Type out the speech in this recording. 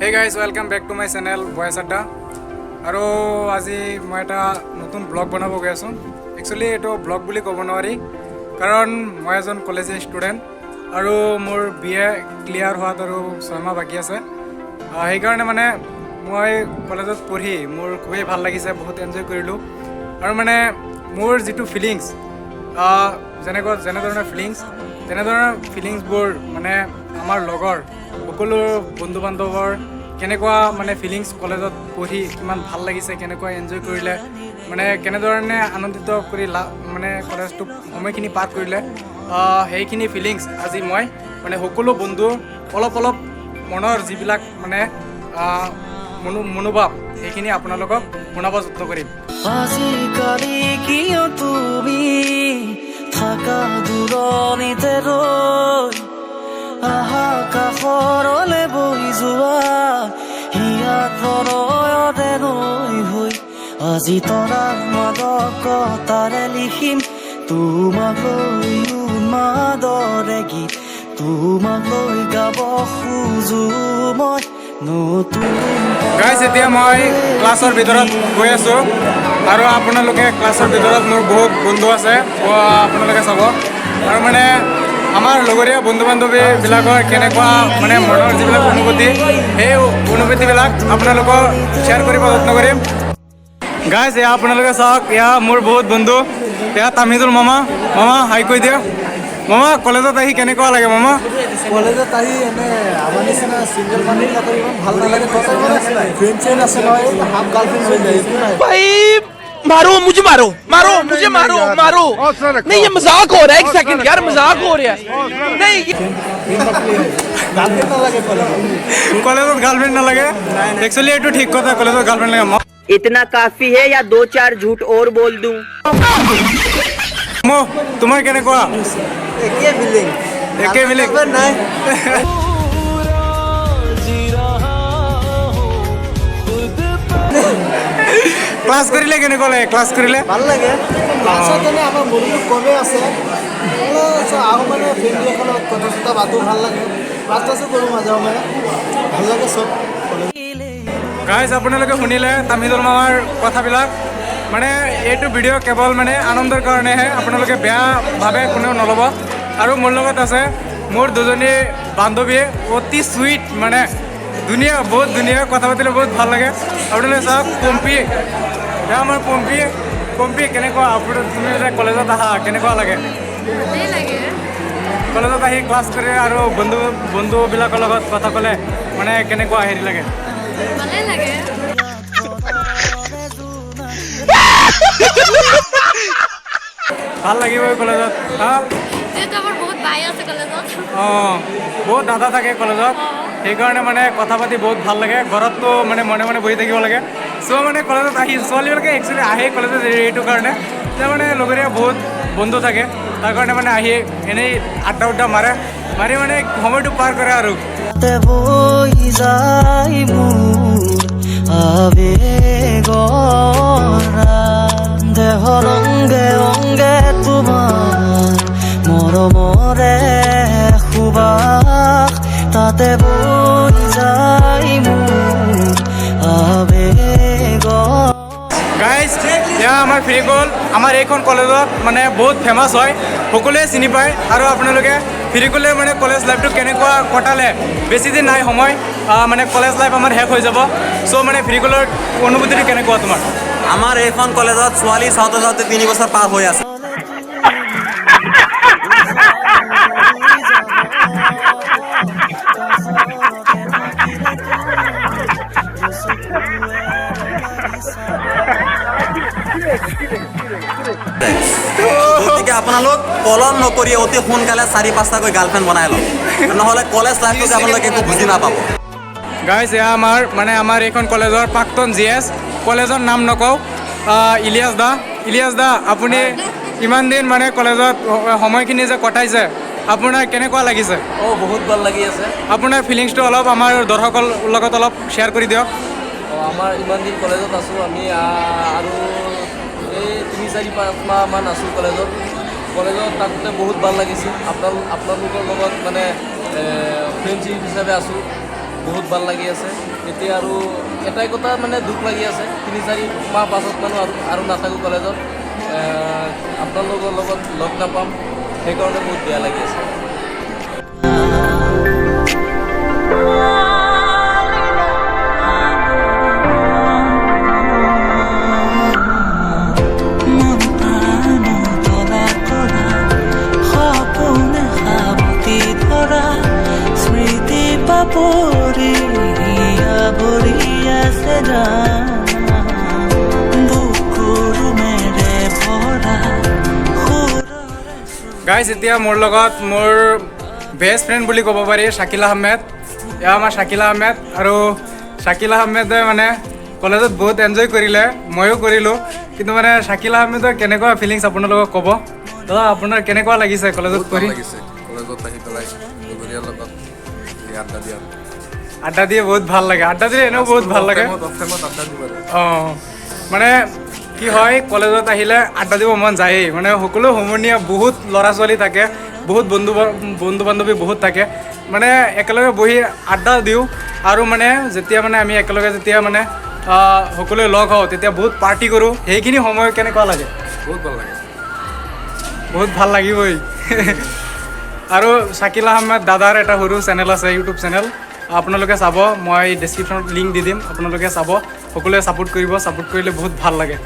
Hey guys, welcome back to my channel voice আড্ডা। আৰু আজি মই এটা নতুন ব্লগ বনাব গৈ আছোঁ। একচুৱেলি এইটো ব্লগ বুলি ক'ব নোৱাৰি, কাৰণ মই এজন কলেজীয়া ষ্টুডেণ্ট আৰু মোৰ বি এ ক্লিয়াৰ হোৱাত আৰু 6 মাহ বাকী আছে। সেইকাৰণে মানে মই কলেজত পঢ়ি মোৰ খুবেই ভাল লাগিছে, বহুত এনজয় কৰিলোঁ। আৰু মানে মোৰ যিটো ফিলিংছ, যেনেকুৱা যেনেধৰণৰ ফিলিংছ, তেনেধৰণৰ ফিলিংছবোৰ মানে আমাৰ লগৰ সকলো বন্ধু বান্ধৱৰ কেনেকুৱা মানে ফিলিংছ, কলেজত পঢ়ি কিমান ভাল লাগিছে, কেনেকুৱা এনজয় কৰিলে, মানে কেনেধৰণে আনন্দিত কৰি মানে কলেজটো সময়খিনি পাৰ কৰিলে, সেইখিনি ফিলিংছ আজি মই মানে সকলো বন্ধু অলপ অলপ মনৰ যিবিলাক মানে মনোভাৱ, সেইখিনি আপোনালোকক শুনাব যত্ন কৰিম। আজিকালি কিয় তুমি থাকা দূৰণিতে ৰৈ? আহা, কাষৰলে বৈ যোৱা, হিয়াত প্ৰণয়তে নৈ হৈ। আজি তৰাৰ মাদকতাৰে লিখিম তোমাক লৈ উন্মাদৰে গীত। তোমাক লৈ গাব খোজো মই নতুন গাইজ, এতিয়া মই ক্লাছৰ ভিতৰত গৈ আছোঁ আৰু আপোনালোকে ক্লাছৰ ভিতৰত মোৰ বহুত বন্ধু আছে, আপোনালোকে চাব। আৰু মানে আমাৰ লগৰীয়া বন্ধু বান্ধৱীবিলাকৰ কেনেকুৱা মানে মনৰ যিবিলাক অনুভূতি, সেই অনুভূতিবিলাক আপোনালোকক শ্বেয়াৰ কৰিব যত্ন কৰিম। গাইজ, এয়া আপোনালোকে চাওক, এয়া মোৰ বহুত বন্ধু। এয়া তামিদুল মামা। মামা, হাই কৈ দিয়া মামা। কলেজত আহি কেনেকুৱা লাগে মামা? কলেজত আহি এনে আমাৰ নিচিনা ছিংগল মানুহবিলাকৰ ইমান ভাল নালাগে। তথাপি মানে ফ্ৰেণ্ড চেণ্ড আছে নহয়, হাফ গাৰ্লফ্ৰেণ্ড হৈ যায়, এইটো নাই। भाई, मारो मुझे, मारो, मारो मुझे, मारो, मारो। नहीं, ये मजाक हो रहा है। एक सेकंड यार, मजाक हो रहा है। नहीं, ये গাৰ্লফ্ৰেণ্ড নালাগে কলেজত। কলেজত গাৰ্লফ্ৰেণ্ড নালাগে। একচুৱেলি এইটো ঠিক কথা, কলেজত গাৰ্লফ্ৰেণ্ড লাগে। इतना काफी है या दो चार झूठ और बोल दूं? তোমাৰ কেনেকুৱা? একে ফিলিং। একে ফিলিং। নাই। जी रहा हूँ खुद। ক্লাছ কৰিলে কেনেকুৱা লাগে, ক্লাছ কৰিলে? ভাল লাগে। ক্লাছত এনে আমাৰ মনোযোগ কমেই আছে। আৰু মানে ফ্ৰেণ্ডবিলাকৰ লগত কথা চথা পাতো, ভাল লাগে। ক্লাছ ক্লাছো কৰোঁ মাজে সময়ে, ভাল লাগে চব। গাইজ, আপোনালোকে শুনিলে তামিদুল মামাৰ কথাবিলাক। মানে এইটো ভিডিঅ' কেৱল মানে আনন্দৰ কাৰণেহে, আপোনালোকে বেয়াভাৱে কোনেও নল'ব। আৰু মোৰ লগত আছে মোৰ দুজনী বান্ধৱীয়ে, অতি চুইট, মানে ধুনীয়া, বহুত ধুনীয়া, কথা পাতিলে বহুত ভাল লাগে। আপোনালোকে চাওক, পম্পী, এয়া আমাৰ পম্পী। পম্পী, কেনেকুৱা আপোনাৰ, তুমি যে কলেজত আহা, কেনেকুৱা লাগে? ভালেই লাগে। কলেজত আহি ক্লাছ কৰি আৰু বন্ধুবিলাকৰ লগত কথা ক'লে মানে কেনেকুৱা হেৰি লাগে? ভালেই লাগে। ভাল লাগিবই কলেজত, হা। যিহেতু আমাৰ বহুত ভাই আছে কলেজত। অঁ, বহুত দাদা থাকে কলেজত, সেইকাৰণে মানে কথা পাতি বহুত ভাল লাগে। ঘৰততো মানে মনে মনে বহি থাকিব লাগে। চ' মানে কলেজত আহি ছোৱালীবিলাকে একচুৱেলি আহে কলেজত এইটো কাৰণে যে মানে লগৰীয়া বহুত বন্ধু থাকে, তাৰ কাৰণে মানে আহি এনেই আড্ডা উড্ডা মাৰে, মাৰি মানে সময়টো পাৰ কৰে আৰু। তাতে বৈ যায় মোৰ আবেগৰ দেহৰ অংগে অংগে তোমাৰ মৰমৰে সুবাস। তাতে বৈ যায় মোৰ আবেগৰ। গাইজ, এয়া আমাৰ ফিৰিকল। আমাৰ এইখন কলেজত মানে বহুত ফেমাছ হয়, সকলোৱে চিনি পায়। আৰু আপোনালোকে ফিৰিকলে মানে কলেজ লাইফটো কেনেকুৱা কটালে, বেছি দিন নাই সময়, মানে কলেজ লাইফ আমাৰ শেষ হৈ যাব। চ' মানে ফিৰিকলৰ অনুভূতিটো কেনেকুৱা তোমাৰ? আমাৰ এইখন কলেজত ছোৱালী চাওঁতে চাওঁতে 3 বছৰ পাৰ হৈ আছে। গতিকে আপোনালোক পলম নকৰি অতি সোনকালে চাৰি পাঁচটাকৈ গাৰ্লফ্ৰেণ্ড বনাই লওক, নহ'লে কলেজ লাইফটোত আপোনালোকে একো বুজি নাপাব। গাইজ, এয়া আমাৰ মানে আমাৰ এইখন কলেজৰ প্ৰাক্তন জি এছ, কলেজৰ নাম নকওঁ, ইলিয়াছ দা। ইলিয়াছ দা, আপুনি ইমান দিন মানে কলেজত সময়খিনি যে কটাইছে, আপোনাৰ কেনেকুৱা লাগিছে? অঁ, বহুত ভাল লাগি আছে। আপোনাৰ ফিলিংছটো অলপ আমাৰ দৰ্শকৰ লগত অলপ শ্বেয়াৰ কৰি দিয়ক। অঁ, আমাৰ ইমান দিন কলেজত আছোঁ আমি, আৰু এই 3, 4, 5 মাহমান আছোঁ কলেজত। কলেজত থাকোঁতে বহুত ভাল লাগিছে। আপোনালোকৰ লগত মানে ফ্ৰেণ্ডশ্বিপ হিচাপে আছোঁ। বহুত ভাল লাগি আছে। এতিয়া আৰু এটাই কথা মানে দুখ লাগি আছে, 3-4 মাহ পাছত মানুহ আৰু নাথাকোঁ কলেজত, আপোনালোকৰ লগত লগ নাপাম, সেইকাৰণে বহুত বেয়া লাগি আছে। মন প্ৰাণ তলা কৰা সপোনে সাৱটি ধৰা স্মৃতি পাপৰি আৱৰি আছে জানা, বুকুৰ মেৰে ভৰা সুৰৰে। গাইজ, এতিয়া মোৰ লগত মোৰ বেষ্ট ফ্ৰেণ্ড বুলি ক'ব পাৰি শাকিল আহমেদ। এয়া আমাৰ শাকিল আহমেদ। আৰু শাকিল আহমেদে মানে কলেজত বহুত এনজয় কৰিলে, ময়ো কৰিলোঁ। কিন্তু মানে শাকিল আহমেদৰ কেনেকুৱা ফিলিংছ আপোনালোকক ক'ব। দাদা, আপোনাৰ কেনেকুৱা লাগিছে কলেজত বহুত ভাল পঢ়ি? লাগিছে কলেজত আহি পেলাই লগৰীয়াৰ লগত এই আড্ডা দিয়া। আড্ডা দিয়ে বহুত ভাল লাগে। আড্ডা দিলে এনেও বহুত ভাল লাগে। অফ টাইমত আড্ডা দিব লাগে। অঁ, মানে কি হয়, কলেজত আহিলে আড্ডা দিব মন যায়েই। মানে সকলো সমনীয়া বহুত ল'ৰা ছোৱালী থাকে, বহুত বন্ধু বান্ধৱী বহুত থাকে। মানে একেলগে বহি আড্ডা দিওঁ আৰু মানে যেতিয়া মানে আমি একেলগে যেতিয়া মানে সকলোৱে লগ হওঁ, তেতিয়া বহুত পাৰ্টি কৰোঁ। সেইখিনি সময় কেনেকুৱা লাগে? বহুত ভাল লাগে। বহুত ভাল লাগিবই। আৰু শাকিল আহমেদ দাদাৰ এটা সৰু চেনেল আছে, ইউটিউব চেনেল, আপোনালোকে চাব। মই ডেছক্ৰিপশ্যনত লিংক দি দিম, আপোনালোকে চাব। সকলোৱে ছাপোৰ্ট কৰিব। ছাপোৰ্ট কৰিলে বহুত ভাল লাগে।